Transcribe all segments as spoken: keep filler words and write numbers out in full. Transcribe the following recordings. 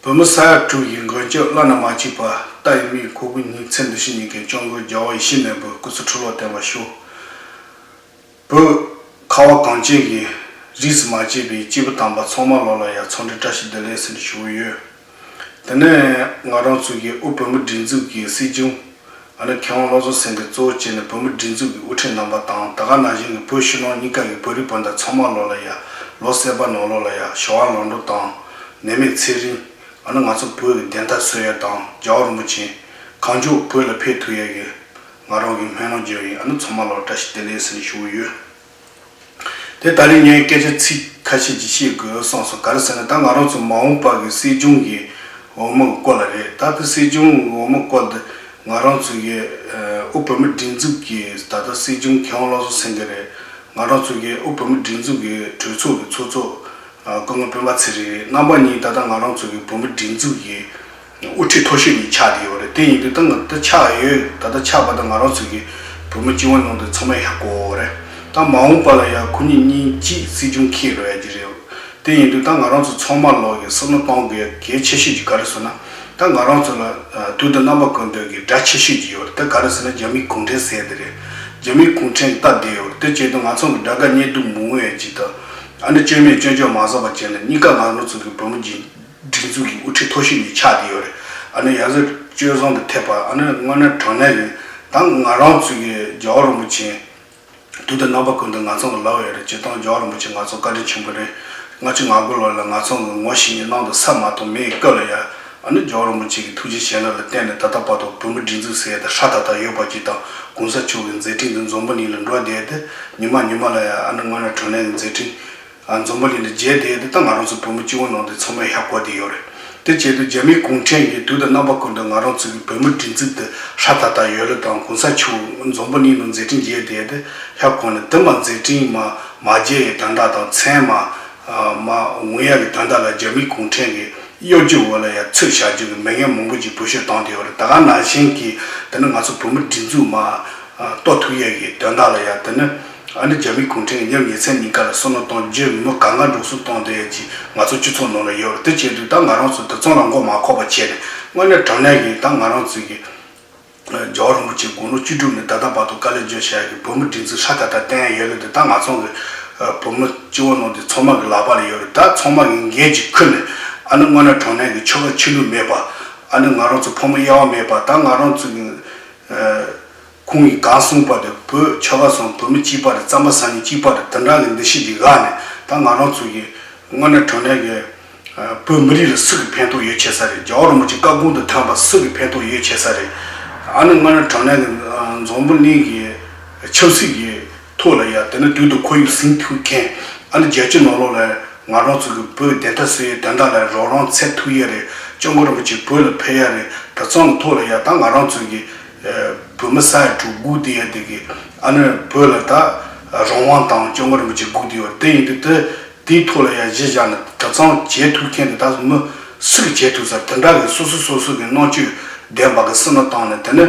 བོད་མི་ས་ཡ་དྲུག་གི་མགོན་སྐྱབས་བླ་ན་མ་མཆིས་པ་ཏཱ་ཡི་མིའི་ཁོག་དགུའི་ཉི་ཚེ་འདི་ཕྱི་གཉིས་ཀའི་སྐྱབས་མགོན་རྒྱལ་བ་ཡིད་བཞིན་ནོར་བུའི་སྐུ་ཚེ་ཁྲི་ལོ་བརྟན་པར་ཤོག་བོད་ཁ་བ་གངས་ཅན་གྱི་རིས་སུ་མ་ཆད་པའི་སྐྱེས་བུ་དམ་པ་ཚང་མ་ལོ་ལ་ཡང་འཚམས་འདྲི་བཀྲ་ཤིས་བདེ་ལེགས་ཟེར་ནས་ཞུ་གི་ཡོད། དེ་ནས་ང་རང་ཚོ་གི་དབུས་བོད་མི་སྒྲིག་འཛུགས་ཀྱི་སྲིད་སྐྱོང་ཨ་ནི་མཁས་དབང་བློ་བཟང་སེང་གེ་གཙོ་བོ་བྱས་ནས་བོད་མི་སྒྲིག་འཛུགས་ཀྱི་དབུ་ཁྲིད་རྣམ་པ་དང་ད་ག་ནང་བཞིན་གྱི་བོད་ཕྱི་ནང་གཉིས་ཀ་གི་བོད་རིགས་སྤུན་ཟླ་ཚང་མ་ལོ་ལ་ཡང་ལོ་གསར་པ་ནང་ལོ་ལ་ཡང་ཞི་བ་ལམ་འགྲོ་དང་ནད་མེད་ཚེ་རིང་ཨ་ནི་ང་ཚོ་བོད་ཀྱི་བདེན་མཐའ་གསོལ་ཡ་དང་རྒྱལ་བ་རིན་པོ་ཆེ་གང་མགྱོགས་བོད་ལ་ཕེབས་ཐུབ་ཡ་གི་ང་རང་གི་སྨོན་ལམ་རྒྱག་ཡིན། ཨ་ནི་ཚང་མ་ལོ་བཀྲ་ཤིས་བདེ་ལེགས་ཟེར་ནས་ཞུ་གི་ཡོད། དེ་ད་རིང་ངས་སྐད་ཆ་ཚིག་ཁ་ཤས་ཅིག་བཤད་དགོས་བསམ་སོང་། ག་རེ་ཟེར་ན་ད་ང་རང་ཚོ་མ་འོངས་པ་གི་སྲིད་སྐྱོང་གི་འོས་མི་སྐོར་ལ་རེད། ད་དེ་སྲིད་སྐྱོང་འོས་མི་སྐོར་དེ་ང་རང་ཚོ་གི་ཨ་དབུས་བོད་མི་སྒྲིག་འཛུགས་ཀྱི་ད་ལྟ་སྲིད་སྐྱོང་མཁས་དབང་བློ་བཟང་སེང་གེ་རེད། ང་རང་ཚོ་གི་དབུས་བོད་མི་སྒྲིག་འཛུགས་ཀྱི་གྲོས་ཚོགས་ཀྱི་ཚོགས་གཙོ་ཨ་སྐུ་ངོ་སྤེན་པ་ཚེ་རིང་རེད། རྣམ་པ་གཉིས་ད་ལྟ་ང་རང་ཚོ་གི་བོད་མི་སྒྲིག་འཛུགས་ཀྱི་དབུ་ཁྲིད་མཐོ་ཤོས་གཉིས་ཆགས་བསྡད་ཡོད་རེད། དེ་ཡིན་དུས་ད་ང་ད་ཆགས་ཡོད། ད་ལྟ་ཆགས་པ་ད་ང་རང་ཚོ་གི་བོད་མི་སྤྱི་འོས་ནང་དུ་ཚང་མས་ཧ་གོ་བ་རེད། ད་མ་འོངས་པ་ལ་ཡང་ཁོ་གཉིས་གཉིས་གཅིག་སྲིད་སྐྱོང་འཁེལ་འགྲོ་ཡ་གི་རེད། དེ་ཡིན་དུས་ད་ང་རང་ཚོ་ཚང་མ་ལོག་གི་བསམ་བློ་གཏོང་དགོས་གལ་ཆེ་ཤོས་ཀྱི་ག་རེ་ཟེར་ན་ད་ང་རང་ཚོ་ལ་ཨ་དུས་དང་རྣམ་པ་ཀུན་ཏུ་གི་དགྲ་ཆེ་ཤོས་ཀྱི་ཡོད་རེད། ད་ག་རེ་ཟེར་ན་རྒྱ་མི་གུང་ཁྲན་ཟེར་དེ་རེད། རྒྱ་མི་གུང་ཁྲན་སྟབས་བདེ་ཡོད་རེད། དེ་བྱས་དུས་ང་ཚོ་གི་དགྲ་དགའ་གཉེན་སྡུག་མི་འོང་ཡ་གཅིག་དང་ཨ་ནི་སྐྱོན་མེད་སྐྱོན་བརྗོད་མ་བཟོ་བ་བྱས་ནས་གཉིས་ཀ་ང་རང་ཚོ་གི་བོད་མི་གི་སྒྲིག་འཛུགས་ཀྱི་དབུ་ཁྲིད་མཐོ་ཤོས་ནས་ཆགས་བསྡད་ཡོད་རེད། ཨ་ནི་ཡང་སྲིད་སྤྱོད་བཟང་གི་ཐེབས་པ་ཨ་ནི་དངོས་གནས་དྲང་གནས་ཀྱི་ད་ང་རང་ཚོ་གི་རྒྱལ་བ་རིན་པོ་ཆེ་དུས་དང་རྣམ་པ་ཀུན་ཏུ་ང་ཚོ་ལ་ལབ་ཡོད་རེད། སྤྱིར་བཏང་རྒྱལ་བ་རིན་པོ་ཆེ་ང་ཚོ་བཀའ་དྲིན་ཆེན་པོ་རེད། ལྔ་བཅུ་ང་དགུ་ལོ་ལ་ང་ཚོ་གི་ངོ་ཤེས་ནི་གནང་དུ་ས་མ་གཏོགས་མེད་སྐབས་ལ་ཡ་ཨ་ནི་རྒྱལ་བ་རིན་པོ་ཆེ་གི་ཐུགས་རྗེ་བྱིན་རླབས་ལ་བརྟེན་ནས་ད་ལྟ་བར་དུ་བོད་མི་སྒྲིག་འཛུགས་ཟེར་ཡ་དེ་སྲ་ཐག་ཐག་ཡོད་པ་ཅིག་དང་གོང་ས་མཆོག་གི་མཛད་འཕྲིན་དེ་འཛམ་བུ་གླིང་ལ་འགྲོ་བསྡད་དེ་ཉི་མ་ཉི་མ་ལ་ཡ་ཨ་ནི་དངོས་གནས་དྲང་གནས་ཀྱི་མཛད་འཕྲིན། ཨ་འཛམ་བུ་གླིང་ལ་མཇལ་བསྡད་དེ་ད་ང་རང་ཚོ་བོད་མི་སྤྱི་བོ་ནང་དེ་ཚང་མས་ཧ་གོ་བསྡད་ཡོད་རེད། དེ་བྱས་དུས་རྒྱ་མི་གུང་ཁྲན་གྱིས་དུས་དང་རྣམ་པ་ཀུན་ཏུ་ང་རང་ཚོ་གི་བོད་མི་སྒྲིག་འཛུགས་དེ་སྲ་ཐག་ཐག་ཡོད་ལུགས་དང་གོང་ས་མཆོག་འཛམ་བུ་གླིང་ལ་མཛད་འཕྲིན་མཇལ་བསྡད་དེ་ཧ་གོ་ནས་དེ་མ་མཛད་འཕྲིན་མ་མ་མཇལ་ཡའི་དོན་དག་དང་མཚན་མ་མ་འོང་ཡ་གི་དོན་དག་ལ་རྒྱ་མི་གུང་ཁྲན་གྱིས་གཡོ་སྒྱུ་འོག་ལ་ཡ་ཚུད་བཞག་རྒྱུ་གི་མི་ངན་མང་པོ་ཅིག་བོད་སྤྱིར་བཏང་དེ་ཡོད་རེད། ད་ག་ནང་བཞིན་གྱི་དེ་ནི་ང་ཚོ་བོད་མི་སྒྲིག་འཛུགས་མ་གཏོར་ཐུབ་ཡས་ཀྱི་དོན་དག་ལ་ཡང་དེ་ནི་ཨ་ནི་རྒྱ་མི་གུང་ཁྲན་གྱི་ཉམ་ཉེས་ཚན་གཉིས་ཀ་ལ་བསམ་བློ་གཏོང་རྒྱུ་མི་གང་ག་འགྲོ་སོང་གཏོང་བསྡད་ཡས་ཀྱི་ང་ཚོ་སྤྱི་ཚོགས་ནང་ལ་ཡོད་རེད། དེ་བྱས་དུས་ད་ང་རང་ཚོ་དེ་ཚོ་ལ་མགོ་མ་འཁོར་བ་བྱས་ནས་དངོས་གནས་དྲང་གནས་ཀྱི་ད་ང་རང་ཚོ་གི་རྒྱལ་བ་རིན་པོ་ཆེ་དགུང་ལོ་བཅུ་དྲུག་ནས་ད་ལྟ་བར་དུ་དཀའ་ལས་བརྒྱབ་བཞག་ཡས་ཀྱི་བོད་མི་སྒྲིག་འཛུགས་སྲ་ཐག་ཐག་བརྟན་ཡས་ཡོད་ལུགས་དེ་ད་ང་ཚོ་གི་བོད་མི་སྤྱི་བོ་ནང་དེ་ཚང་མ་གི་ལག་པ་ལ་ཡོད་རེད། ད་ཚང་མ་གི་འགན་ཅིག་ཁུར་ནས་ཨ་ནི་དངོས་གནས་དྲང་གནས་ཀྱི་ཆོལ་ཁ་ཆོས་ལུགས་མེད་པ་ཨ་ནི་ང་རང་ཚོ་ཕོ་མོ་དབྱེ་བ་མེད་པ་ད་ང་རང་ཚོ་གི་ཁོང་གིས་གང་གསུངས་པ་དེ་བོད་ཆོལ་ཁ་གསུམ་བོད་མི་གཅིག་པ་རེད། རྩམ་པ་ཟ་མཁན་གཅིག་པ་རེད། དེ་འདྲ་གི་འདུ་ཤེས་ཅིག་བཞག་ནས་ད་ང་རང་ཚོ་གི་དངོས་གནས་དྲང་གནས་ཀྱི་བོད་མི་རིགས་ལ་སུ་གི་ཕན་ཐོགས་ཡོད་བྱེད་ས་རེད། རྒྱལ་བ་རིན་པོ་ཆེ་བཀའ་དགོངས་དང་མཐུན་པ་སུ་གི་ཕན་ཐོགས་ཡོད་བྱེད་ས་རེད། ཨ་ནི་དངོས་གནས་དྲང་གནས་ཀྱི་འཛམ་བུ་གླིང་གི་ཆབ་སྲིད་ཀྱི་ཐོག་ལ་ཡ་དེ་ནི་དུས་དང་ཁོར་ཡུག་ཟིན་ཐུབ་མཁན་ཨ་ནི་རྒྱལ་སྤྱི་ནང་ལོགས་ལ་ང་རང་ཚོ་གི་བོད་བདེན་མཐའ་གསོལ་ཡའི་དོན་དག་ལ་རོགས་རམ་འཚོལ་ཐུབ་ཡ་རེད། སྐྱབས་མགོན་རིན་པོ་ཆེ་བོད་ལ་ཕེབས་ཡ་རེད། དེ་ཚོའི་ཐོག་ལ་ཡ་ད་ང་རང་ཚོ་གི་བོད་མི་ས་ཡ་དྲུག་སྒུག་བསྡད་ཡ་དེ་གི་ཨ་ནི་བོད་ལ་ད་རང་དབང་དང་སྐྱབས་མགོན་རིན་པོ་ཆེ་སྒུག་བསྡད་ཡོད་རེད། དེ་ཡིན་དུས་དེ་དེའི་ཐོག་ལ་ཡ་གཞི་བཞག་ནས་དེ་ཚོ་བྱེད་ཐུབ་མཁན་དེ་ད་མི་སུ་གིས་བྱེད་ཐུབ་ས་དེ་འདྲ་གི་སོ་སོ་སོ་སོ་གི་རྣམ་དཔྱོད་ལྡན་པ་གི་བསམ་བློ་བཏང་ནས་དེ་ནི་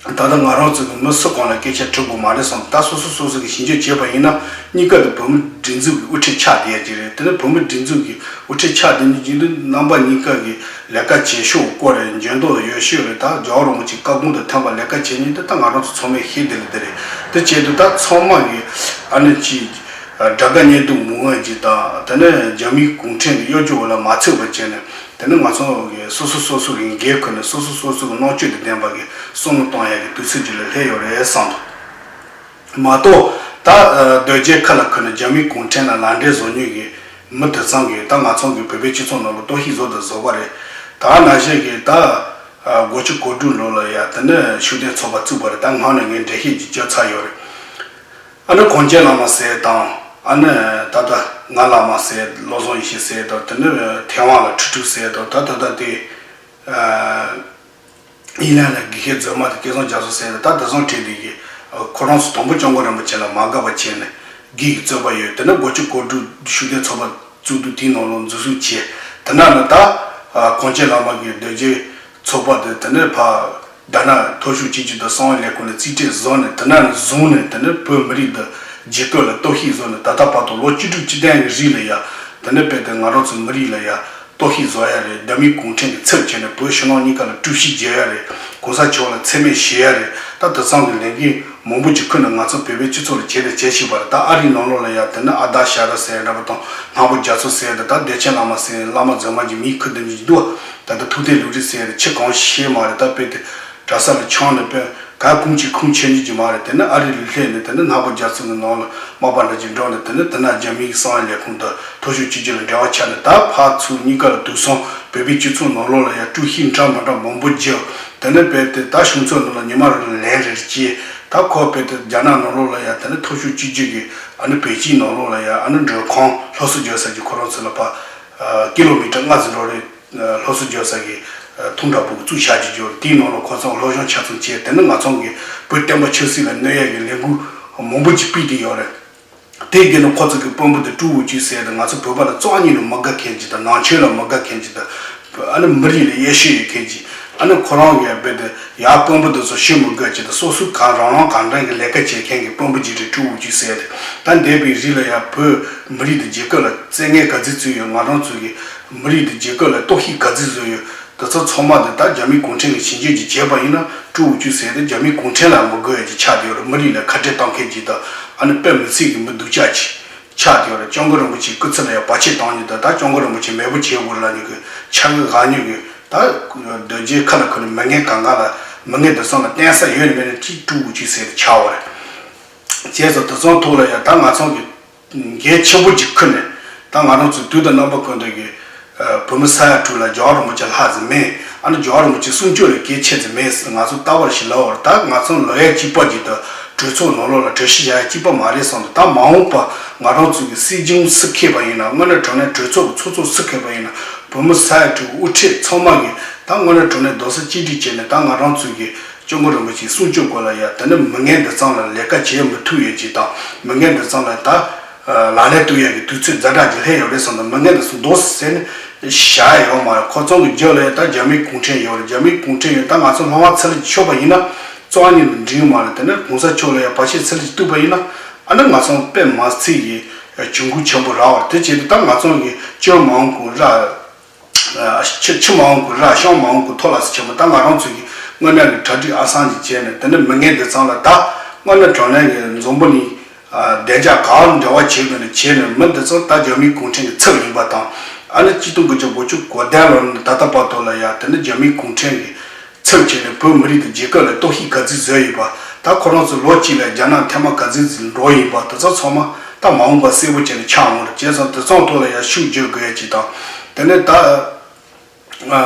ད་ལྟ་ང་རང་ཚོ་གི་མི་སུ་གང་ལ་སྐད་ཆ་དྲི་དགོས་མ་རེད་བསམ། ད་སོ་སོ་སོ་སོ་གི་ཞིབ་འཇུག་བྱས་པ་ཡིན་ན་གཉིས་ཀ་དེ་བོད་མི་སྒྲིག་འཛུགས་ཀྱི་དབུ་ཁྲིད་ཆགས་བསྡད་ཡ་ཅིག་རེད། དེ་ནི་བོད་མི་སྒྲིག་འཛུགས་ཀྱི་དབུ་ཁྲིད་ཆགས་བསྡད་མཁན་ཅིག་འདི་རྣམ་པ་གཉིས་ཀ་གི་ལས་ཀ་བྱེད་ཕྱོགས་སྐོར་རེད། འགྱུར་ལྡོག་ཡོད་ཤོས་རེད། ད་རྒྱལ་བ་རིན་པོ་ཆེ་བཀའ་དགོངས་དང་མཐུན་པ་ལས་ཀ་བྱེད་མཁན་འདི་ད་ང་རང་ཚོ་ཚང་མས་ཤེས་བསྡད་ལ་འདི་རེད། དེ་བྱས་དུས་ད་ཚང་མ་གི་ཨ་ནི་ཅིག་དགྲ་དགའ་གཉེན་སྡུག་མི་འོང་ཅིག་དང་དེ་ནས་རྒྱ་མིའི་གུང་ཁྲན་གྱི་གཡོ་སྒྱུ་འོག་ལ་མ་ཚུད་པ་བྱས་ནས་དེ་ནས་ང་ཚོ་གི་སོ་སོ་སོ་སོ་གི་འགན་ཁུར་ནས་སོ་སོ་སོ་སོ་གི་རྣམ་དཔྱོད་དང་ལྡན་པ་གི་བསམ་བློ་གཏོང་ཡ་གི་དུས་ཚོད་ཅིག་ལ་སླེབས་ཡོད་རེད་བསམ་འདུག་མ་གཏོགས་ད་ཨ་སྡོད་རྒྱའི་ཁ་ལ་ཁུར་ནས་རྒྱ་མིའི་གུང་ཁྲན་ལ་ལག་འབྲེལ་བཟོ་མཁན་གྱི་མི་དེ་ཚང་གིས་ད་ང་ཚོ་གི་བོད་པའི་སྤྱི་ཚོགས་ནང་ལ་གཏོར་བཤིག་བཟོ་དང་བཟོ་གི་རེད། ད་ནང་བཞིན་གྱི་ད་ཨ་སྒོ་ཕྱུགས་གོ་དྲུག་ལོ་ལ་ཡ་དེ་ནས་ཤུགས་ལྡན་ཚོགས་པ་བཙུགས་པ་རེད། ད་སྔོན་ནས་ངས་འགྲེལ་བཤད་ཅིག་བརྒྱབ་ཚར་ཡོད་རེད། ཨ་ནི་གངས་ཅན་བླ་མ་ཟེར་དང་ཨ་ནི་ད་ལྟ་ང་བླ་མ་ཟེར་བློ་བཟང་ཡེ་ཤེས་ཟེར་དང་དེ་ནས་ཐེ་ཝན་ལ་ཁྲི་ཁྲུག་ཟེར་དང་ད་ད་ལྟ་དེ་ཨ། དབྱིན་ལན་ལ་དགེ་བཤེས་རྫུན་མ་དང་སྐལ་བཟང་རྒྱ་མཚོ་ཟེར་ནས་ད་དེ་ཚོ་ཁྲིད་དེ་གི་ཁོ་རང་ཚོ་དང་པོ་སྐྱབས་མགོན་རིན་པོ་ཆེ་ལ་མ་དགའ་བ་བྱས་ནས་སྒེར་གྱི་རྩོད་པ་ཡོད། དེ་ནས་སྒོ་ཕྱུགས་གོ་དྲུག་ཤུགས་ལྡན་ཚོགས་པ་བཙུགས་དུས་དེའི་ནང་ལ་འཛུལ་ཞུགས་བྱས། དེ་ནས་ནི་ད་གངས་ཅན་བླ་མ་གི་རྡོ་རྗེ་ཚོགས་པ་དེ་དེ་ནས་ཕ་རྒྱ་ནག་མཐོ་ཤོས་སྤྱི་སྤྱོད་དང་གསང་བའི་ལས་ཁུངས་ལ་རྩིས་སྤྲོད་བཟོས་ནས་དེ་ནས་ནི་བཟུང་ནས་དེ་ནས་བོད་མི་རིགས་དང་རྒྱ་སྐད་ལ་གཏོར་བཤིག་བཟོས་ནས་ད་ལྟ་བར་དུ་ལོ་བཅུ་དྲུག་ཅིག་གི་རིང་ལ་ཡ་དེ་ནས་དཔེ་དེ་ང་རང་ཚོའི་མི་རིགས་ལ་ཡ། ལྟོ་ཤིག་བཟོ་ཡ་རེད། རྒྱ་མིའི་གུང་ཁྲན་གྱི་ཚབ་བྱས་ནས་བོད་ཕྱི་ནང་གཉིས་ཀ་ལ་དཀྲུག་ཤིང་རྒྱག་ཡ་རེད། གོང་ས་མཆོག་ལ་མཚན་སྨད་ཞུ་ཡ་རེད། ད་དེང་སང་གི་ལས་འགུལ་མང་པོ་ཅིག་ཁུར་ནས་ང་ཚོ་བོད་པའི་སྤྱི་ཚོགས་ལ་བྱས་ནས་བྱས་བཞིན་པ་རེད། ད་ཨ་རིའི་ནང་ལོགས་ལ་ཡ་དེ་ནི་ཨ་དར་ཤ་ར་ཟེར་ཡ་འདྲ་པོ་དང་། སྣང་བ་རྒྱ་མཚོ་ཟེར་ཡ་དེ། ད་བདེ་ཆེན་བླ་མ་ཟེར་ཡ་བླ་མ་རྫུན་མ་གྱི་མིང་ཁུར་དེ་འདྲ་འདུག་ད་ལྟ་ཐུབ་བསྟན་ལུང་རིགས་ཟེར་ཡ་དེ་ཆི་གང་ཤེས་མ་རེད། ད་དཔེ་དེ་གྲྭ་ས་ལ་ཆང་ནས་དཔེ་ག་ཁུང་ཅིག་ཁུང་ཆེན་ཉིད་ཀྱི་མ་རེད། དེ་ནི་ཨ་རི་ལ་སླེབས་ནས་དེ་ནི་སྣང་བ་རྒྱ་མཚོ་གི་ནང་ལ་མ་པ་འདྲ་ཅིག་འགྲོ་ནས། དེ་ནི་དེ་ན་རྒྱ་མིའི་གསང་བའི་ལས་ཁུངས་དང་མཐོ་ཤོས་སྤྱི་ཁྱབ་ལ་འབྲེལ་བ་ཆགས་ནས། ད་ཕར་ཚུར་གཉིས་ཀ་ལ་དུག་སོང་། བོད་པའི་སྤྱི་ཚོགས་ནང་ལོགས་ལ་ཡ་དཀྲུག་ཤིང་འདྲ་མི་འདྲ་མང་པོ་རྒྱག་དེ་ནི་དཔེ་དེ་ད་གཞུང་ཚབ་ནང་ལ་ཉི་མ་རེ་ལ་ལན་རེ་རེ་བྱས། ད་ཁོ་དཔེ་དེ་རྒྱ་ནག་ནང་ལོགས་ལ་ཡ་དེ་ནི་མཐོ་ཤོས་སྤྱི་ཁྱབ་ཀྱི་ཨ་ནི་པེ་ཅིན་ནང་ལོགས་ལ་ཡ་ཨ་ནི་མགྲོན་ཁང་སློབ་གསོ་རྒྱག་ས་ཀྱི་ཁོ་རང་ཚོ་ལ་ཕར་ཀི་ལོ་མི་ཊར་ལྔ་ཙམ་འགྲོ་རེད། སློབ་གསོ་རྒྱག་ས་གི་ཐུང་འདྲ་པོ་བཙུགས་བཞག་ཅིག་ཡོད། དེའི་ནང་ལ་ཁོ་ཚོ་སློབ་སྦྱོང་ཆ་ཚང་བྱས། དེ་ནི་ང་ཚོ་གི་བོད་བསྟན་པ་ཆབ་སྲིད་ལ་གནོད་ཡ་གི་ལས་འགུལ་མང་པོ་ཅིག་སྤེལ་བསྡད་ཡོད་རེད། དེ་གི་ནང་ཁོ་ཚོ་གི་དཔོན་པོ་དེ་ཀྲུའུ་ཝུ་ཅུན་ཟེར་ཡ་དེ་ང་ཚོ་བོད་པ་ལ་རྩ་བ་ཉིད་ནས་མི་དགའ་མཁན་ཅིག་དང་། ནང་ཆོས་ལ་མི་དགའ་མཁན་ཅིག་དང་། ཨ་ནི་མི་རིགས་ལ་ཡ་ཤོད་ཡོད་མཁན་ཅིག་ཨ་ནི་ཁོ་རང་གི་དཔེ་དེ་ཡ་དཔོན་པོ་དེ་ཚོ་ཞེ་མི་དགའ་ཅིག་དང་། སོ་སོ་གང་རང་རང་གང་འདྲ་གི་ལས་ཀ་བྱེད་མཁན་གི་དཔོན་པོ་ཅིག་རེད། ཀྲུའུ་ཝུ་ཅུན་ཟེར་ཡ་དེ། ད་འདས་པའི་རིང་ལ་ཡ་བོད་མི་རིགས་དང་རྒྱལ་ཁབ་ལ་བཙན་ཉེས་ག་ཚོད་བཙུགས་ཡོད། ང་རང་ཚོ་གི་མི་རིགས་དང་རྒྱལ་ཁབ་ལ་གཏོར་བཤིག་ག་ཚོད་བཟོས་ཡོད། དེ་ཚོ་ཚང་མ་དེ་ད་རྒྱ་མིའི་གུང་ཁྲན་གྱིས་ཞིབ་འཇུག་ཅིག་བྱས་པ་ཡིན་ན། ཀྲུའུ་ཝུ་ཅུན་ཟེར་དེ་རྒྱ་མིའི་གུང་ཁྲན་ལ་མི་དགོས་ཡ་ཅིག་ཆགས་བསྡད་ཡོད་རེད། མི་རིགས་ལ་ཁ་བྲལ་གཏོང་མཁན་ཅིག་དང་། ཨ་ནི་དཔེ་མི་སྲིད་ཀྱི་མི་སྡུག་ཅག་ཅིག་ཆགས་བསྡད་ཡོད་རེད། སྐྱབས་མགོན་རིན་པོ་ཆེའི་སྐུ་ཚེ་ལ་ཡ་བར་ཆད་གཏོང་མཁན་དང་། ད་སྐྱབས་མགོན་རིན་པོ་ཆེ་མེས་པོ་བྱེད་དགོས་ལབ་མཁན་གྱི་ཕྱག་གི་ག་ཉོ་གི། ད་རྡོ་རྗེ་ཁ་ལ་ཁུར་ནས་མི་ངན་གང་ག་ལ། མི་ངན་དེ་ཚང་ལ་བསྟན་ས་ཡོད་ནི་མེད་ནི་ཅིག་ཀྲུའུ་ཝུ་ཅུན་ཟེར་དེ་ཆགས་པ་རེད། བྱས་ཙང་དེ་ཚོའི་ཐོག་ལ་ཡ་ད་ང་ཚོ་གི་འགན་ཆེན་པོ་ཅིག་ཁུར་ནས། ད་ང་རང་ཚོ་དུས་དང་རྣམ་པ་ཀུན་ཏུ་གི་ཨ་བོད་མི་ས་ཡ་དྲུག་ལ་རྒྱལ་བ་རིན་པོ་ཆེ་ལྷག་ཙམ་མེད། ཨ་ནི་རྒྱལ་བ་རིན་པོ་ཆེ་གསུང་ཆོས་ལ་གལ་ཆེ་ཙམ་མེད་ཟེར་ང་ཚོ་ལྟ་བར་ཞིག་ལབ་པར། ད་ང་ཚོ་ལབ་ཡ་གཅིག་པ་ཅིག་དང་གྲོས་ཚོགས་ནང་ལོགས་ལ་གྲོས་གཞི་བཞག་ཡ་གཅིག་པ་མ་རེད་བསམ་འདུག་ད་མ་འོངས་པ་ང་རང་ཚོ་གི་སྲིད་སྐྱོང་སུ་འཁེལ་བ་ཡིན་ན། དངོས་གནས་དྲང་གནས་གྲོས་ཚོགས་ཀྱི་ཚོགས་གཙོ་སུ་འཁེལ་བ་ཡིན་ན། བོད་མི་ས་ཡ་དྲུག་དབུ་ཁྲིད་ཚང་མ་གིས་ད་དངོས་གནས་དྲང་གནས་རྡོག་རྩ་གཅིག་སྒྲིལ་བྱས་ནས། ད་ང་རང་ཚོ་གི་སྐྱབས་མགོན་རིན་པོ་ཆེའི་གསུང་ཆོས་སྐོར་ལ་ཡ་དེ་ནི་མི་ངན་འདི་ཚང་ལ་ལས་ཀ་བྱེད་མི་ཐུབ་ཡོད་ཅིག་དང་། མི་ངན་འདི་ཚང་ལ་ད་ལག་ལེན་གཏོང་ཡ་གི་དུས་ཚོད་ཛ་དྲག་ཅིག་སླེབས་ཡོད་རེད་བསམ་དང་། མི་ངན་འདི་ཚོ་འདུག་ཟེར་ནས་བཞག་ཡ་ཡོད་མ་རེད། ཁོ་ཚོ་གི་རྒྱབ་ལ་ཡ་ད་རྒྱ་མིའི་གུང་ཁྲན་ཡོད་རེད། རྒྱ་མིའི་གུང་ཁྲན་ཡོད། ད་ང་ཚོ་སློབ་མ་ཚུར་ལ་ཤོར་བ་ཡིན་ན་རྩ་བ་ཉིད་ནས་འགྲིག་མ་རེད། དེ་ནས་གོང་ས་མཆོག་ལ་ཡ་བར་ཆད་ཚུར་ལ་གཏུགས་པ་ཡིན་ན། ཨ་ནི་ང་ཚོ་དཔེ་མི་སྲིད་ཀྱི་གྱོང་གུད་ཆེན་པོ་རག་པ་རེད། དེ་བྱས་ཏེ་ད་ང་ཚོ་གི་སྐྱོན་མང་པོ་ར། ཕྱི་ཕྱི་མ་འོང་གི་ར། གཤམ་མ་འོང་གི་མཐོ་ལ་སུ་ཆེན་པོ། ད་ང་རང་ཚོ་གི་དངོས་གནས་ཀྱི་གྲ་སྒྲིག་ཨ་སང་ཅིག་བྱས་ནས། དེ་ནས་མི་ངན་འདི་ཚང་ལ་ད་དངོས་གནས་དྲང་གནས་ཀྱི་འཛམ་བུ་གླིང་བདེ་འཇགས་གང་འབྲེལ་བ་བྱེད་དགོས་ནས་བྱས་ནས། མི་འདི་ཚོ་ད་རྒྱ་མིའི་གུང་ཁྲན་གྱི་ཚབ་ཡིན་པ་དང་། ཨ་ནི་གཅིག་སྟོང་དགུ་བརྒྱ་དགུ་བཅུ་གོ་བདུན་ལོ་ནས་ད་ལྟ་བར་དུ་ལ་ཡ་དེ་ནི་རྒྱ་མིའི་གུང་ཁྲན་གྱི་ཚབ་བྱས་ནས་བོད་མི་རིགས་དང་རྒྱལ་ཁབ་ལ་གཏོར་བཤིག་ག་ཚོད་བཟོས་ཡོད་པ། ད་ཁོ་རང་ཚོ་ལོ་གཅིག་ལ་རྒྱ་ནག་ཐེངས་མ་ག་ཚོད་ཅིག་འགྲོ་ཡིན་པ། དེ་ཚོ་ཚང་མ་ད་མ་འོངས་པ་གསལ་པོ་བྱས་ནས་ཆགས་འོང་རེད། བྱས་ཙང་དེ་ཚོའི་ཐོག་ལ་ཡ་ཤུགས་རྒྱག་དགོས་ཡ་ཅིག་དང་། དེ་ནས་ད་ཨ་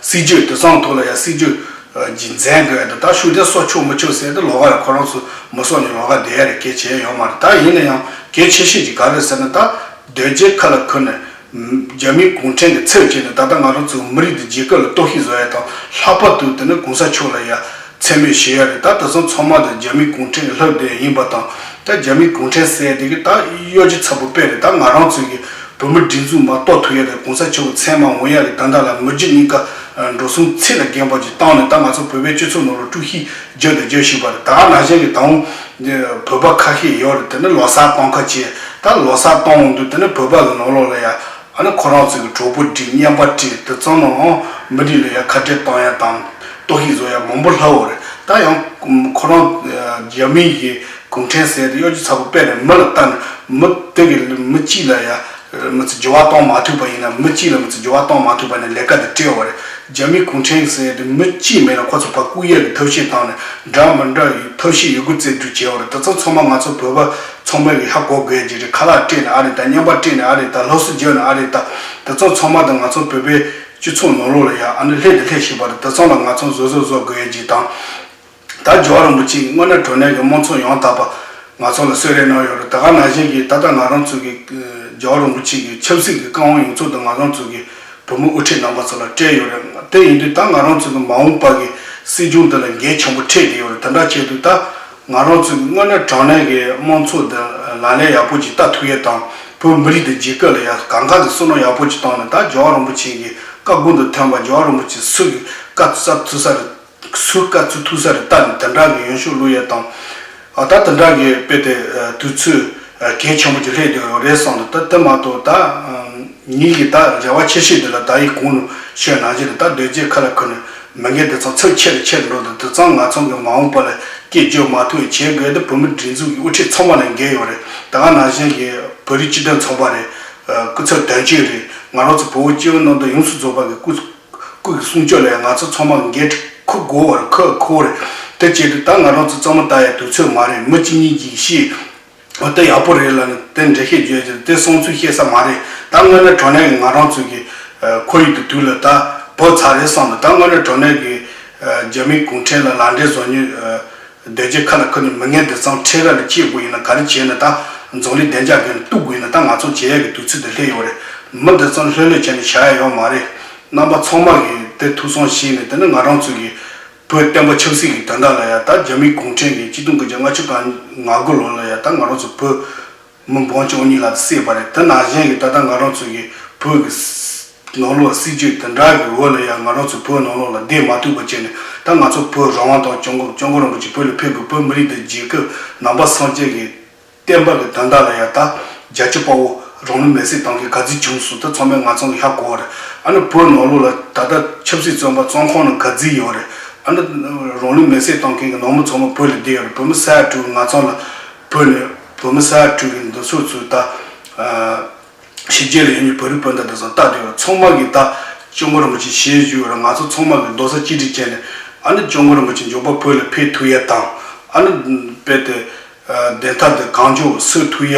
སྲིད་ཇུས་དེ་ཚོའི་ཐོག་ལ་ཡ་སྲིད་ཇུས་ཨ་ཅིག་འཛིན་དགོས་ཡ་དང་། ད་ཤུགས་ལྡན་གསོག་ཆོག་མི་ཆོག་ཟེར་དེ་ལོགས་ཀ་ལ་ཁོ་རང་ཚོ་མི་གསོག་ནས་ལོགས་ཀ་བསྡད་ཡ་རེད། གལ་ཆེ་ཡོད་མ་རེད། ད་ཡིན་ན་ཡང་གལ་ཆེ་ཤོས་ཅིག་ག་རེ་ཟེར་ན། ད་རྡོ་རྗེ་ཁ་ལ་ཁུར་ནས་རྒྱ་མིའི་གུང་ཁྲན་གྱི་ཚབ་བྱས་ནས་ད་ལྟ་ང་རང་ཚོའི་མི་རིགས་དང་རྒྱལ་ཁབ་ལ་གཏོར་བཤིག་བཟོ་ཡ་དང་། ལྷག་པར་དུ་དེ་ནི་གོང་ས་མཆོག་ལ་ཡ་མཚན་སྨད་ཞུ་ཡ་རེད། ད་དེ་ཚོ་ཚང་མ་དེ་རྒྱ་མིའི་གུང་ཁྲན་གྱི་ལྷབ་བསྡད་ཡིན་པ་དང་། ད་རྒྱ་མིའི་གུང་ཁྲན་ཟེར་ཡ་དེ་གི་ད་གཡོ་སྒྱུ་ཚ་པོ་དཔེ་རེད། ད་ང་རང་ཚོའི་གི་བོད་མི་སྒྲིག་འཛུགས་མར་གཏོར་ཐུབ་ཡ་དང་། གོང་ས་མཆོག་གི་མཚན་མར་འོང་ཡ་གི་ད་ལྟ་ལ་མི་རྒྱུ་གཉིས་ཀ་འགྲོ་སོང་ཚད་ལས་བརྒལ་བ་ཅིག་བཏང་ནས། ད་ང་ཚོ་བོད་པའི་སྤྱི་ཚོགས་ནང་ལ་དཀྲུག་ཤིང་རྒྱག་དང་རྒྱག་བཞིན་པ་རེད། ད་ག་ནང་བཞིན་གི་ད་འོང་བོད་པ་ཁ་ཤས་ཡོད་རེད། དེ་ནི་ལོ་གསར་གཏོང་ཁ་བྱས། ད་ལོ་གསར་གཏོང་འོང་དུས་དེ་ནི་བོད་པ་གི་ནང་ལོགས་ལ་ཡ་ཨ་ནི་ཁོ་རང་ཚོ་གི་གྲོགས་པོ་བསྒྲིགས། རྔན་པ་སྤྲད། དེ་ཚང་མ་འོང་མི་རིགས་ལ་ཡ་ཁ་བྲལ་གཏོང་ཡ་དང་གཏོར་བཤིག་བཟོ་ཡ་མང་པོ་ལྷག་ཡོད་རེད། ད་ཡང་ཁོ་རང་རྒྱ་མིའི་གི་གུང་ཁྲན་ཟེར་དེ་གཡོ་སྒྱུ་ཚ་པོ་དཔེ་རེད། མི་ལ་ལྟ་ནས་མི་དེ་གི་མི་གཅིག་ལ་ཡ་མི་ཚེ་འགྱུར་བ་གཏོང་མ་ཐུབ་པ་ཡིན་ན། མི་གཅིག་ལ་མི་ཚེ་འགྱུར་བ་གཏོང་མ་ཐུབ་པ་ནས་ལས་ཀ་དེ་སྤྲད་པ་རེད། རྒྱ་མིའི་གུང་ཁྲན་ཟེར་དེ་མི་གཅིག་མེད་ན་ཁོ་ཚོ་ཕར་བཀུག་ཡས་ཀྱི་ཐབས་ཤེས་བཏང་ནས་འདྲ་མི་འདྲ་ཡི་ཐབས་ཤེས་ཡོད་རྒུ་རྩལ་སྤྲུགས་བྱས་པ་རེད། དེ་ཚོ་ཚང་མ་ང་ཚོ་བོད་པ་ཚང་མས་གི་ཧ་གོ་དགོས་ཡས་ཅིག་རེད། ཁ་ལག་སྤྲད་ནས་ཨ་རེད། ད་རྔན་པ་སྤྲད་ནས་ཨ་རེད། ད་ལྷ་སྲུང་བརྒྱབ་ནས་ཨ་རེད། ད་དེ་ཚོ་ཚང་མ་ད་ང་ཚོ་བོད་པའི་སྤྱི་ཚོགས་ནང་ལོགས་ལ་ཡ་ཨ་ནི་སླེབས་དང་སླེབས་བཞིན་པ་རེད། དེ་ཚང་ལ་ང་ཚོ་བཟོད་གསོལ་བཟོ་དགོས་ཡས་ཅིག་དང་། ད་རྒྱལ་བ་རིན་པོ་ཆེ་དངོས་གནས་དྲང་གནས་ཀྱི་དམངས་གཙོ་ཡང་དག་པ་ང་ཚོ་ལ་གསོལ་རས་གནང་ཡོད་རེད། ད་ག་ནང་བཞིན་གྱི་ད་ལྟ་ང་རང་ཚོ་གི་རྒྱལ་བ་རིན་པོ་ཆེ་གི་ཆབ་སྲིད་ཀྱི་བཀའ་དབང་ཡོངས་རྫོགས་དེ་ང་རང་ཚོ་གི་བོད་མི་དབུ་ཁྲིད་རྣམ་པ་ཚོ་ལ་སྤྲད་ཡོད་རེད། དེ་ཡིན་དུས་ད་ང་རང་ཚོ་གི་མ་འོངས་པ་གི་སྲིད་སྐྱོང་དེ་ལ་འགན་ཆེན་པོ་འཁྲི་བསྡད་ཡོད་རེད། དེ་འདྲ་བྱས་དུས་ད་ང་རང་ཚོ་གི་དངོས་གནས་དྲང་གནས་ཀྱི་དམངས་གཙོ་དེ་ལག་ལེན་ཡག་པོ་ཅིག་བསྟར་ཐུབ་ཡས་དང་། བོད་མི་རིགས་དང་རྒྱལ་ཁབ་ལ་ཡ་གང་ག་གི་བསོད་ནམས་ཡག་པོ་ཅིག་བཏང་ནས། ད་རྒྱལ་བ་རིན་པོ་ཆེ་གི་བཀའ་དགོངས་དང་མཐུན་པ། རྒྱལ་བ་རིན་པོ་ཆེ་སུ་གི་བཀའ་སྩལ་ཐུབ་ས་རེད། སུ་བཀའ་སྩལ་ཐུབ་ས་རེད། ད་དེ་འདྲ་གི་ཡོན་ཤུགས་བླུག་ཡས་དང་། ཨ་ད་དེ་འདྲ་གི་དཔེ་དེ་དུས་ཚོད་གལ་ཆེན་པོ་ཅིག་སླེབས་བསྡད་ཡོད་རེད་བསམ་འདུག་ད་དེ་མ་གཏོགས་ད་ ངེད་ཀྱི་ད་རེ་བ་ཆེ་ཤོས་དེ་ལ་ད་ཡིན་གོང་ནས་ཤོད་ནང་བཞིན་དུ་ད་སྡོད་རྒྱུ་ཁ་ལ་ཁུར་ནས་མི་འགན་དེ་ཚང་ཚབས་ཆེ་རུ་ཆེ་རུ་འགྲོ་འདུག་དེ་ཚང་ང་ཚང་གི་མ་འོངས་པ་ལ་སྐད་བརྗོད་མ་ཐུབ་བྱེད་དགོས་དེ་བོད་མི་སྒྲིག་འཛུགས་ཀྱི་དབུ་ཁྲིད་ཚང་མ་ལ་འགན་ཡོད་རེད། ད་ག་ནང་བཞིན་གྱི་བོད་རིགས་སྤྱི་མཐུན་ཚོགས་པ་རེད། སྐུ་ཚབ་དོན་གཅོད་རེད། ང་རང་ཚོ་བོད་སྤྱི་བའི་ནང་དུ་ཡོངས་སུ་རྫོགས་པ་གི་སྐུ་སྐུ་གི་གསུང་ཆོས་ལ་ཡང་ང་ཚོ་ཚང་མ་འགན་འཁུར་དགོས་པར་ཁག་ཁུར་རེད། དེ་བྱེད་དུས་ད་ང་རང་ཚོ་རྩ་མོ་ལྟ་ཡ་དུས་ཚོད་མ་རེད། མི་གཅིག་གཉིས་ཀྱིས་ཤེས། འོ་དེ་ཡག་པོ་རེད་ལབ་ནས་དེ་འགྲེལ་བཤད་བརྗོད་ཀྱི་དེ་བསམ་ཚུལ་བཤད་ས་མ་རེད། ད་དངོས་གནས་དྲང་གནས་ཀྱི་ང་རང་ཚོ་གི་ཁོར་ཡུག་དེ་དུས་ལ་ད་བབས་ཚར་རེད་བསམ་འདུག་ད་དངོས་གནས་དྲང་གནས་ཀྱི་རྒྱ་མིའི་གུང་ཁྲན་ལ་ལག་འབྲེལ་བཟོ་ཉེན་སྡོད་རྒྱུ་ཁ་ལ་ཁུར་ནས་མི་ངན་དེ་ཚང་ཁྲལ་ར་ལ་སྐྱེལ་དགོས་ཡིན་ན་ག་རེ་བྱས་ནས་ད་འཛམ་གླིང་བདེ་འཇགས་སྒང་ནས་གཏུག་དགོས་ཡིན་ན་ད་ང་ཚོ་བྱེད་ཡ་གི་དུས་ཚོད་དེ་སླེབས་ཡོད་རེད། མི་འདི་ཚང་ལྷོད་ལྷོད་བྱས་ནས་བཞག་ཡ་ཡོད་མ་རེད། རྣམ་པ་ཚང་མ་གིས་དེ་ཐུགས་བསམ་བཞེས་ནས་དེ་ནི་ང་རང་ཚོ་གི་བོད་བསྟན་པ་ཆབ་སྲིད་ཀྱི་དོན་དག་ལ་ཡ་ད་རྒྱ་མིའི་གུང་ཁྲན་གྱིས་ཆིག་སྟོང་དགུ་བརྒྱ་ལྔ་བཅུ་ང་དགུ་ལོ་ལ་ཡ་ད་ང་རང་ཚོ་བོད་མི་འབུམ་བཅུ་གཉིས་ལྷག་བསད་པ་རེད། དེ་ནང་བཞིན་གྱི་ད་ལྟ་ང་རང་ཚོ་གི་བོད་ཀྱི་ནང་ལོགས་སྲིད་ཇུས་དེ་འདྲ་གི་འོག་ལ་ཡང་ང་རང་ཚོ་བོད་ནང་ལོགས་ལ་བསྡད་མ་ཐུབ་པ་བྱས་ནས་ད་ང་ཚོ་བོད་རང་དབང་དང་སྐྱབས་མགོན་སྐྱབས་མགོན་རིན་པོ་ཆེ་བོད་ལ་ཕེབས་དགོས། བོད་མི་རིགས་དང་རྒྱལ་ཁབ་ནང་པ་སངས་རྒྱས་ཀྱི་བསྟན་པ་གི་དོན་དག་ལ་ཡང་ད་རྒྱལ་གཅེས་དཔའ་བོ་རང་ལུས་མེར་སྲེག་བཏང་མཁན་ག་ཚོད་བྱུང་སོང་། ད་ཚང་མས་ང་ཚོ་གི་ཧ་གོ་བ་རེད། ཨ་ནི་བོད་ནང་ལོགས་ལ་ད་ལྟ་ཆབ་སྲིད་བཙོན་པ་བཙོན་ཁང་ནང་ག་ཚོད་ཡོད་རེད། ཨ་ནི་རང་ལུས་མེར་སྲེག་བཏང་མཁན་གི་ནང་མི་ཚང་མ་བོད་ལ་བསྡད་ཡོད་རེད། བོད་མི་ས་ཡ་དྲུག་ང་ཚང་ལ་བོད་ནས་བོད་མི་ས་ཡ་དྲུག་གི་འདུ་ཚོགས་ཚོས་ད་ཕྱི་རྒྱལ་ལ་ཡོད་མཁན་བོད་རིགས་སྤུན་ཟླ་དེ་ཚོ་ལྟ་བསྡད་ཡོད་རེད། ཚང་མ་གིས་ད་སྐྱབས་མགོན་རིན་པོ་ཆེ་ཞལ་བཞུགས་ཡོད་རེད། ང་ཚོ་ཚང་མ་གིས་རྡོག་རྩ་གཅིག་སྒྲིལ་བྱས་ནས་ཨ་ནི་སྐྱབས་མགོན་རིན་པོ་ཆེ་མགྱོགས་པ་བོད་ལ་ཕེབས་ཐུབ་ཡ་དང་། ཨ་ནི་དཔེ་དེ་བདེན་མཐའ་དེ་གང་མགྱོགས་སེལ་ཐུབ་ཡ།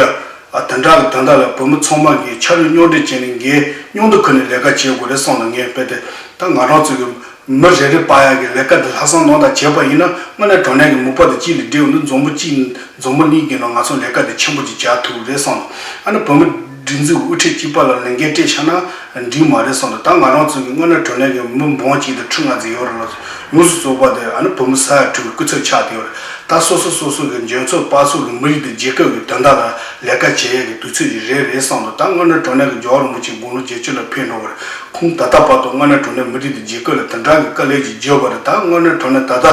ཨ་དེ་འདྲ་གི་དོན་དག་ལ་བོད་མི་ཚང་མ་གིས་ཕྱར་གྲུ་རྙོག་དྲ་བྱས་ནས་འགན་མཉམ་དུ་ཁུར་ནས་ལས་ཀ་བྱེད་དགོས་རེད་བསམ་ནས། ངས་དཔེ་དེ་ད་ང་རང་ཚོ་གི་མི་རེ་རེ་སྤར་ཡ་གི་ལས་ཀ་དེ་ལྷག་བསམ་རྣམ་དག་བྱས་པ་ཡིན་ན་དངོས་གནས་དྲང་གནས་ཀྱི་མོས་པ་དེ་གཅིག་ལ་སྒྲིལ་འོང་དུས་འཛམ་བུ་གཅིག་འཛམ་བུ་གླིང་གི་ནང་ང་ཚོ་ལས་ཀ་དེ་ཆེན་པོ་ཅིག་བྱ་ཐུབ་རེད་བསམ་ནས། ཨ་ནི་བོད་མི་སྒྲིག་འཛུགས་དབུ་ཁྲིད་གཅིག་པ་ལ་ལས་འགན་སྤྲད་བཞག་ན་འགྲིག་མ་རེད་བསམ་འདུག་ད་ང་རང་ཚོ་གི་དངོས་གནས་དྲང་གནས་ཀྱི་མི་འབུམ་གཅིག་དང་ཁྲི་ལྔ་ཙམ་ཡོད་རེད་ལ། ཡོངས་སུ་རྫོགས་པ་དེ་ཨ་ནི་བོད་མི་ས་ཡ་དྲུག་གི་སྐུ་ཚབ་ཆགས་བསྡད་ཡོད་རེད། ད་སོ་སོ་སོ་སོ་གི་འཇོན་ཚོད་དཔག་ཚོད་ཀྱི་མི་རིགས་དང་རྒྱལ་ཁབ་ཀྱི་དོན་དག་ལ་ལས་ཀ་བྱེད་ཡས་ཀྱི་དུས་ཚོད་ཅིག་རེད་རེད་བསམ་འདུག་ད་དངོས་གནས་དྲང་གནས་ཀྱི་རྒྱལ་བ་རིན་པོ་ཆེ་དགུང་ལོ་བརྒྱད་ཅུ་ལ་ཕེབས་འགྲོ་བ་རེད། ཁོང་ད་ལྟ་བར་དུ་དངོས་གནས་དྲང་གནས་མི་རིགས་དང་རྒྱལ་ཁབ་ལ་དེ་འདྲ་གི་དཀའ་ལས་ཅིག་བརྒྱབ་པ་རེད། ད་དངོས་གནས་དྲང་གནས་ད་ལྟ་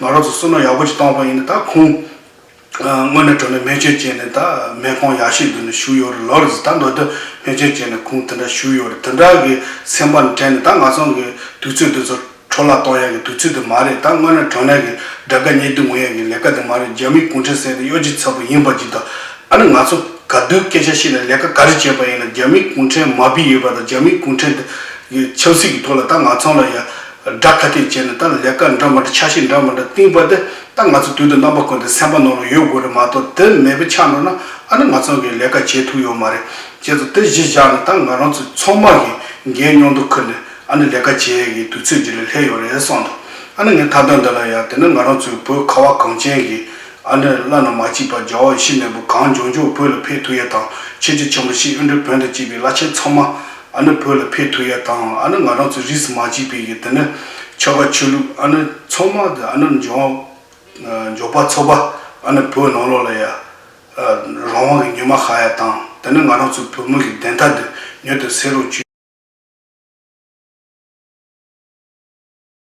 ང་རང་ཚོ་བསོད་ནམས་ཡག་པོ་ཅིག་བཏང་བ་ཡིན་ན་ད་ཁོང་དངོས་གནས་དྲང་གནས་སྨན་བཅོས་བྱས་ནས་ད་སྨན་ཁང་ཡག་ཤོས་དེ་ནས་བཞུགས་ཡོད་རེད་ལབ་རེད། ད་མདོར་བསྡུས་སྨན་བཅོས་བྱས་ནས་ཁོང་དེ་འདྲ་བཞུགས་ཡོད་རེད། དེ་འདྲ་གི་སེམས་པ་ནས་དྲན་ནས་ད་ང་ཚོ་གི་དུས་ཚོད་དེ་ཚོ་འཕྲོ་བརླག་གཏོང་ཡག་གི་དུས་ཚོད་དེ་མ་རེད། ད་དངོས་གནས་དྲང་གནས་ཀྱི་དགྲ་དགའ་ཉེ་སྡུག་ངོ་ཡག་གི་ལས་ཀ་དེ་མ་རེད། རྒྱ་མིའི་གུང་ཁྲན་ཟེར་དེ་གཡོ་སྒྱུ་ཚ་པོ་ཡིན་པ་ཅིག་དང་། ཨ་ནི་ང་ཚོ་ག་དུས་སྐད་ཆ་བཤད་ནས་ལས་ཀ་ག་རེ་བྱས་པ་ཡིན་ན་རྒྱ་མིའི་གུང་ཁྲན་མ་བུད་ཡོད་པ་དང་རྒྱ་མིའི་གུང་ཁྲན་དེ་ཆབ་སྲིད་ཀྱི་ཐོག་ལ་ད་ང་ཚང་ལ་ཡ་དགྲ་ཁ་གཏད་བྱས་ནས་ད་ལས་ཀ་འདྲ་མི་འདྲ་ཆ་ཤས་འདྲ་མི་འདྲ་བཏིང་པ་དེ་ད་ང་ཚོ་དུས་དང་རྣམ་པ་ཀུན་ཏུ་སེམས་པ་ནང་ལ་ཡོད་དགོས་རེད་མ་གཏོགས་དེ་མེད་པ་ཆགས་འགྲོ་ན་ཨ་ནི་ང་ཚང་གིས་ལས་ཀ་བྱེད་ཐུབ་ཡོད་མ་རེད། བྱས་ཙང་དེ་གཞི་བཞག་ནས་ད་ང་རང་ཚོ་ཚང་མ་གིས་འགན་མཉམ་དུ་ཁུར་ནས་ཨ་ནི་ལས་ཀ་བྱེད་ཡས་ཀྱི་དུས་ཚོད་ཅིག་ལ་སླེབས་ཡོད་རེད་བསམ་འདུག་ཨ་ནི་ངས་མཐའ་དོན་འདི་ལ་ཡ་དེ་ནི་ང་རང་ཚོའི་བོད་ཁ་བ་གངས་ཅན་གྱི་ཨ་ནི་བླ་ན་མ་མཆིས་པ་རྒྱལ་བ་ཡིད་བཞིན་ནོར་བུ་གང་མགྱོགས་མགྱོགས་བོད་ལ་ཕེབས་ཐུབ་ཡ་དང་། ཆོས་རྗེ་ཆེན་པོ་ཞེས་དབོན་སྤྲུལ་བོན་དུ་གཅིག་པའི་བླ་ཆེན་ཚང་མ་ཨ་ནི་བོད་ལ་ཕེབས་ཐུབ་ཡ་དང་། ཨ་ནི་ང་རང་ཚོའི་རིས་སུ་མ་ཆད་པའི་གི་དེ་ནི་ཆོལ་ཁ་ཆོས་ལུགས་ཨ་ནི་ཚང་མ་དེ་ཨ་ནི་འབྱོར་འབྱོར་པ་ཚོགས་པ་ཨ་ནི་བོད་ནང་ལོགས་ལ་ཡ་རང་དབང་གི་ཉི་མ་ཤར་ཡ་དང་། དེ་ནི་ང་རང་ཚོའི་བོད་མི་གི་བདེན་མཐའ་དེ་མྱུར་དུ་སེལ་རོགས་བྱོས།